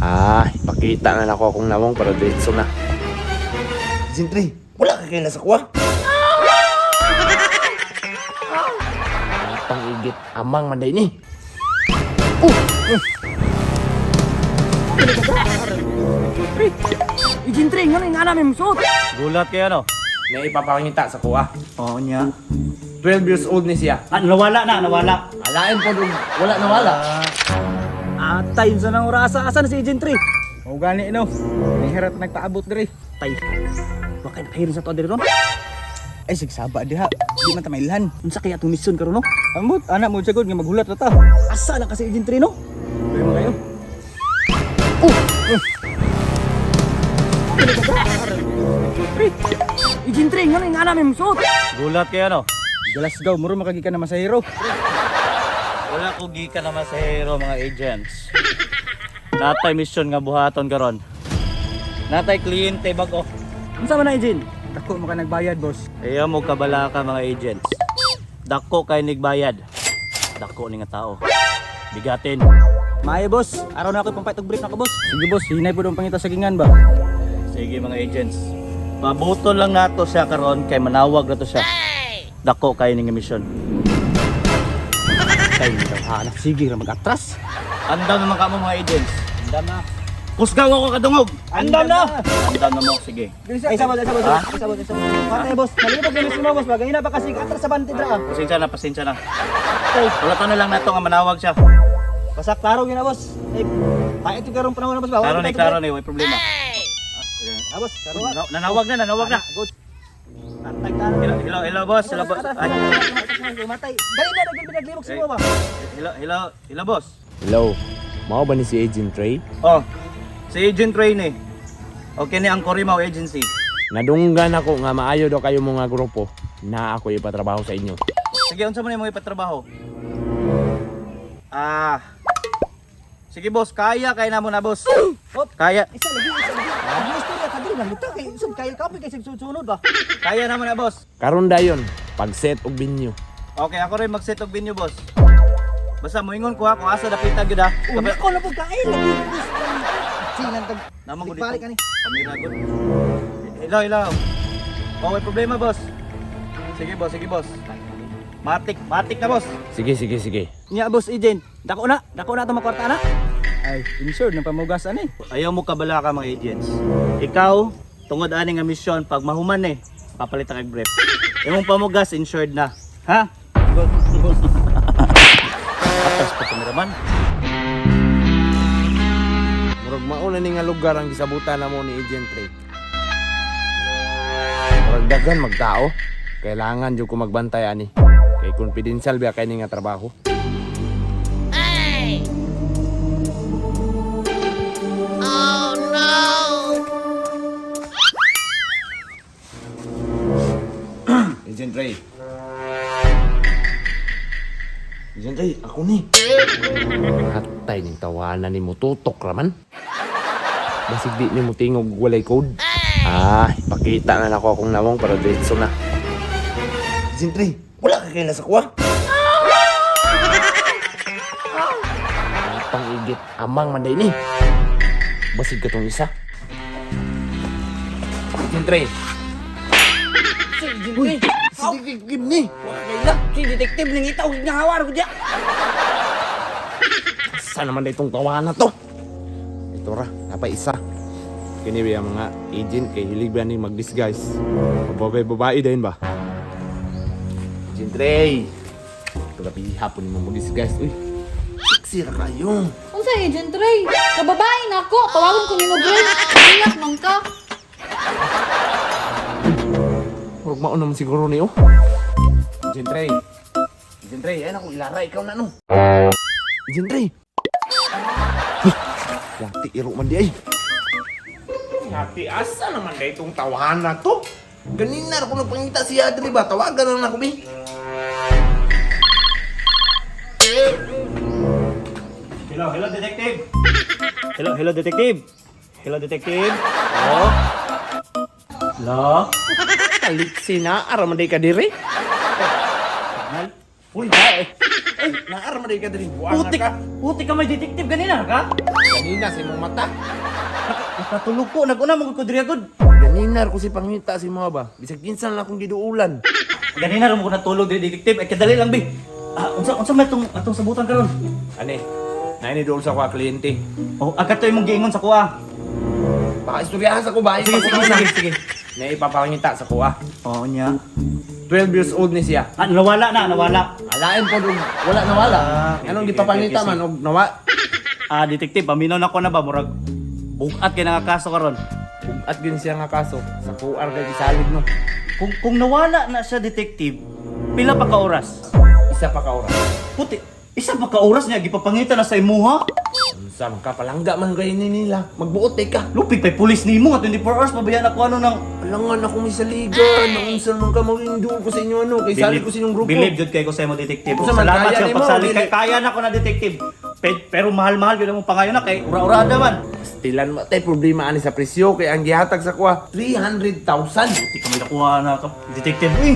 Ah, ipakita na nako akong nawong para diretso na. Sintri, wala ka kaila sa kuwa. Pangigit amang manday ni. Agent Ray, nga nga namin musuot. Gulat kayo no? Na ipapangita sa kuha. Oo niya. 12 years old ni siya. Ah, nawala na, nawala. Alain po dun, wala na wala. Atay, sa nang orasa, asa na si Agent Ray? Mao gani no. Nihirat nagpaabot diri. Tay, baka napahirin sa to diri ron. Ay sigsaba diha. Di man ta mailhan. Unsa kaya atong mission karon no? Ambot ana mo jagod nga maghulat ra ta. Asa lang kasi Agent Ray no? Tuloy mo kayo. Agent Ray, nga nga namin musuot. Gulat kayo no? Glasgow muro makagikan na masahero. Wala ko gikan na masahero mga agents. Natay mission nga buhaton karon. Natay kliyente bago. Unsa man na Agent? Dako mo ka nagbayad, boss. Ayaw mo kabala ka mga agents. Dako kay nigbayad. Dako ni nga tao. Bigatin. Maayo boss, araw na ako pampait og brief nako boss. Sige boss, hinay po ang pangita sa gingan ba? Sige mga agents. Pabuton lang nato siya karon kay manawag na to siya. Dako kay ni nga mission. Tay, hanap sige ra mag-atras. Andam naman kamo mga agents. Andam na. Kusgaw ako kadungog. Andam na. Andam na mo sige. Ay, sabot, ay, sabot, ay, sabot, ay, sabot. Patay boss, nalibog na mismo boss, bagay na pa kasi atras sa bantid ra. ah. Pasensya na, pasensya na. Tay, Wala na lang nato nga manawag siya. basta klaro gyud na boss. Ay, pait yung karong panahon na boss ba? Klaro ni, klaro ni, way problema. Ah, boss, klaro ah. Nanawag na, nanawag na. Good. Tatay ka. Hello, hello, hello boss, hello boss. Ay, Matay. Dali na naging pinaglibog sa ba? hello, hello, hello boss. Hello, mao ba ni si Agent Ray? Oh, si Agent Ray ni. Okay ni ang Corimao Agency. Nadunggan ako nga maayo daw kayo mga grupo na ako ipatrabaho sa inyo. Sige, unsa man imong ipatrabaho? Ah. Sige boss, kaya kaya na mo na boss. Hop. Kaya, Isa lagi, isa lagi. Ang istorya kadiri lang luta kay sud kay kapoy kay sig sunod ba. kaya na mo na boss. Karon dayon, pag-set og venue. Okay, ako rin mag-set og venue boss. Basta moingon ko ha kung asa dapita gyud ha. Una ko na pud kain lagi. Boss. Sinan tag. Naman ko dito. Balik ani. Kamera gud. Hello, hello. Oh, may problema boss. Sige boss, sige boss. Matik, matik na boss. Sige, sige, sige. Nya boss agent, dako na to makwarta na. Ay, insured ng pamugas ani. Ayaw mo kabala ka mga agents. Ikaw, tungod ani nga misyon, pag mahuman eh, papalit ka kag brief. Imong pamugas insured na. Ha? Atas pa kameraman. Murag mauna ni nga lugar ang gisabutan namo ni Agent Ray. Murag daghan magtao. Kailangan jud ko magbantay ani. Kay confidential ba kay ni nga trabaho. Oh no! Agent Ray. Agent Ray, ako ni. Hatay ning tawanan ni mo tutok raman. Basig di ni mo tingog walay code. Ah, ipakita na nako akong nawong para diretso na. Agent Ray, wala ka kaila sa kuwa. Pangigit amang manday ni. Basig ka tong isa. Agent Ray. Uy, si detective ni. Wala ka kaila. Si detective ning itaw nga hawar ko diya. Saan naman na itong tawanan to? Ito ra, napa isa. Kini ba yung mga agent kay hilig ba ni mag-disguise? Babae-babae din ba? Agent Ray! Grabe hapon mo mag-disguise. Uy, sexy ra kayo. Unsa Agent Ray? Kababae na ako. Tawagon ko nimo girl. Ingat man ka. Murag mao naman siguro niyo. Agent Ray. Agent Ray, ayan ako ilara ikaw na no. Agent Ray. Uy, Yati iro man di ay. Yati asa naman kay itong tawahan na to? Ganina ako nagpangita si Adri ba? Tawagan na ako bi. Hello, hello detective. Hello, hello detective. Hello detective. Oh. Hello. Taliksi na, ara man di ka diri. Uy, ay. Ay, naarma day ka diri. Buang Putik, ka. putik ka may detective ganina ka? Ganina sa imong mata. Nakatulog ko, naguna mo ko diri agad. Ganina ko si pangita si mga ba. Bisag kinsan lang akong giduulan. Ganina ra mo ko natulog diri detective. Ay kadali lang bi. Ah, unsa unsa may tong atong sabutan karon? Ane, naini duol sa kuha kliyente. Oh, agad to imong giingon sa kuha. Baka istoryahan sa kuha. Sige, sige, sige, sige. Naipapangita sa kuha. Oh, nya. 12 years old ni siya. Ah, nawala na, nawala. Alain po dong, wala nawala. Ah, okay, Anong okay, gipapangita okay, man og nawa? Ah, detective, paminaw na ko na ba murag bugat kay nga kaso karon. At gyud siya nga kaso sa QR kay gisalig no. Kung nawala na siya detective, pila pa ka oras? Isa pa ka oras. Puti, isa pa ka oras niya gipapangita na sa imuha. Unsa man ka palangga man kay ni nila. Magbuot eh ka. Lupig pa'y pulis nimo nga 24 hours pabayaan ako ano ng Alangan ako may saligan. Unsa man ka maging duol ko sa inyo ano kay salig ko sa inyong grupo. Believe jud kay ko sa imo detective. Unsa man, Salamat kaya sa nimo, pagsalig dili? kay kaya na ko na detective. Pero mahal-mahal gyud among pangayon na kay ura-urada man. Stilan mo tay problema ani sa presyo kay ang gihatag sa kuha 300,000. Di ka may nakuha na ka detective. Uy,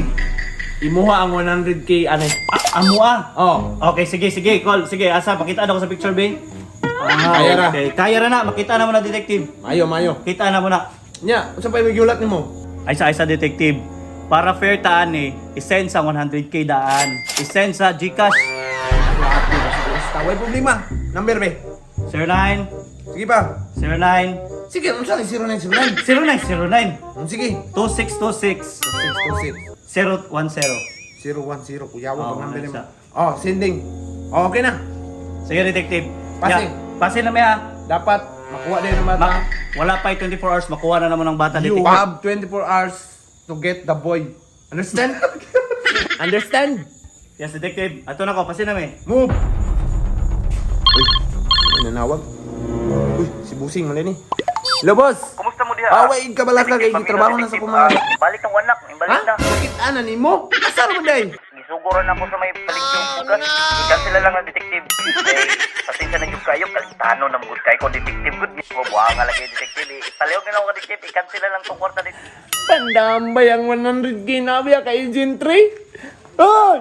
Imuha ang 100K ani. ah, amo ah. Oh. Okay, sige, sige, call. Sige, asa pakita na ko sa picture, be. Ah, Kaya ra. Okay. Kaya ra na, makita na mo na detective. Mayo mayo. Kita na mo na. Nya, unsa pa imong giulat nimo? Ay sa isa detective. Para fair taan eh, isend sa 100K daan. Isend sa GCash. Grabe ba sa Way problema. Number be. 09 Sige pa. 09 Sige, unsa ni 0909? 0909 Sige. 2626 626 010. 010 kuyawa Oh, pang number ano nimo. siya? Oh, sending. Oh, okay na. Sige detective. Passing. Yeah, Passing na may ah. Dapat makuha din ng bata. Wala pa 24 hours, makuha na naman ang bata You detective. have 24 hours to get the boy. Understand? Understand? Yes, detective. Ato na ko, passing na may. Move. Uy, may nanawag. Uy, si Busing mali ni. Hello, boss. Kumusta mo diha? Ah, way ka bala ka kay trabaho na sa kumanga. Balik ang anak, Ha? ibalik na. Sakit ana nimo? Asar mo day? Gisuguran ako sa may paligyong bugas. Ikan sila lang ang detective. Eh, pasensya na jud kayo, kalitano na mugud kayo ko detective gud. Buwa nga lagi detective. Eh, Palihog na lang ako detective, ikan sila lang tong kwarta detective. Pandambay ang 100K na biya kay Agent 3. Ay!